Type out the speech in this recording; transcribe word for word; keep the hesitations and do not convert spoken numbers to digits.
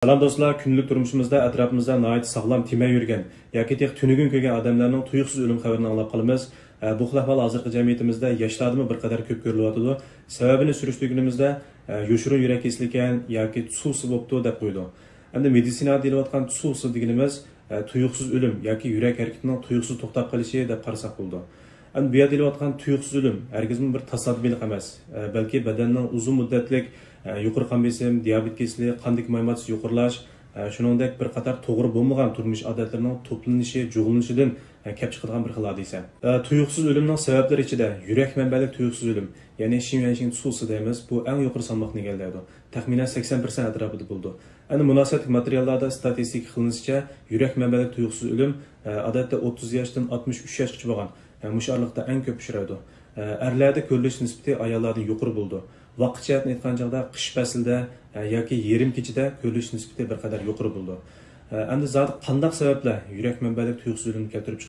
سالام دوستلار، كۈندىلىك تۇرمۇشىمىزدا ئەتراپىمىزدا ناھايىتى ساغلام تېمەي يۈرگەن ياكى تېخى تۈنۈگۈن كۆرگەن ئادەملەرنىڭ تۇيۇقسىز ئۆلۈم خەۋىرىنى ئاڭلاپ قالىمىز. ئە، بۇ خىل ئەھۋال ھازىرقى جەمئىيىتىمىزدە ياشلاردىمۇ بىر قەدەر كۆپ كۆرۈلۈۋاتىدۇ. سەۋەبىنى سۈرۈشتۈرگىنىمىزدە، ئە، يوشۇرۇن يۈرەك كېسىلى ئىكەن ياكى تۇسۇسى بوپتۇ دەپ قويىدۇ. ئەمدى مېدىتسىنادا دېيىلىۋاتقان تۇسۇسى دېگىنىمىز، ئە، تۇيۇقسىز ئۆلۈم ياكى يۈرەك ھەرىكىتىنىڭ تۇيۇقسىز توختاپ قېلىشى دەپ قارىساق بولىدۇ. ئەمدى بۇ يەردە دېيىلىۋاتقان تۇيۇقسىز ئۆلۈم ھەرگىزمۇ بىر تاسادىپىيلىق ئەمەس، ئە، بەلكى بەدەننىڭ ئۇزۇن مۇددەتلىك، ئە، يۇقىرى قان بېسىم، دىيابېت كېسىلى، قاندىكى مايماتسى يۇقىرىلاش، ئە، شۇنىڭدەك بىر قاتار توغرا بولمىغان تۇرمۇش ئادەتلىرىنىڭ توپلىنىشى، جۇغلىنىشىدىن، ئە، كەپ چىقىدىغان بىر خىل ھادىسە. ئە، تۇيۇقسىز ئۆلۈمنىڭ سەۋەبلىرى ئىچىدە يۈرەك مەنبەلىك تۇيۇقسىز ئۆلۈم، يەنى شىنيۈەنشىن تۇسۇسى دەيمىز، بۇ ئەڭ يۇقىرى سالماقنى ئىگىلەيدۇ. تەخمىنەن سەكسەن پىرسەنت ئەتراپىدا بولىدۇ. ئەمدى مۇناسىۋەتلىك ماتېرىياللاردا ستاتىستىكا قىلىنىشىچە، يۈرەك مەنبەلىك تۇيۇقسىز ئۆلۈم، ئە، ئادەتتە ئوتتۇز ياشتىن ئاتمىش ئۈچ ياشقىچە بولغان، ئە، مۇشۇ ئارىلىقتا ئەڭ كۆپ ئۇچرايدۇ. ئە، ئەرلەردە كۆرۈلۈش نىسبىتى ئاياللاردىن يۇقىرى بولىدۇ. ۋاقىت جەھەتتىن ئېيتقان چاغدا قىش پەسلىدە، ئە، ياكى يېرىم كېچىدە كۆرۈلۈش نىسبىتى بىر قەدەر يۇقىرى بولىدۇ. ئە، ئەمدى زادى قانداق سەۋەبلەر يۈرەك مەنبەلىك تۇيۇقسىز ئۆلۈمنى كەلتۈرۈپ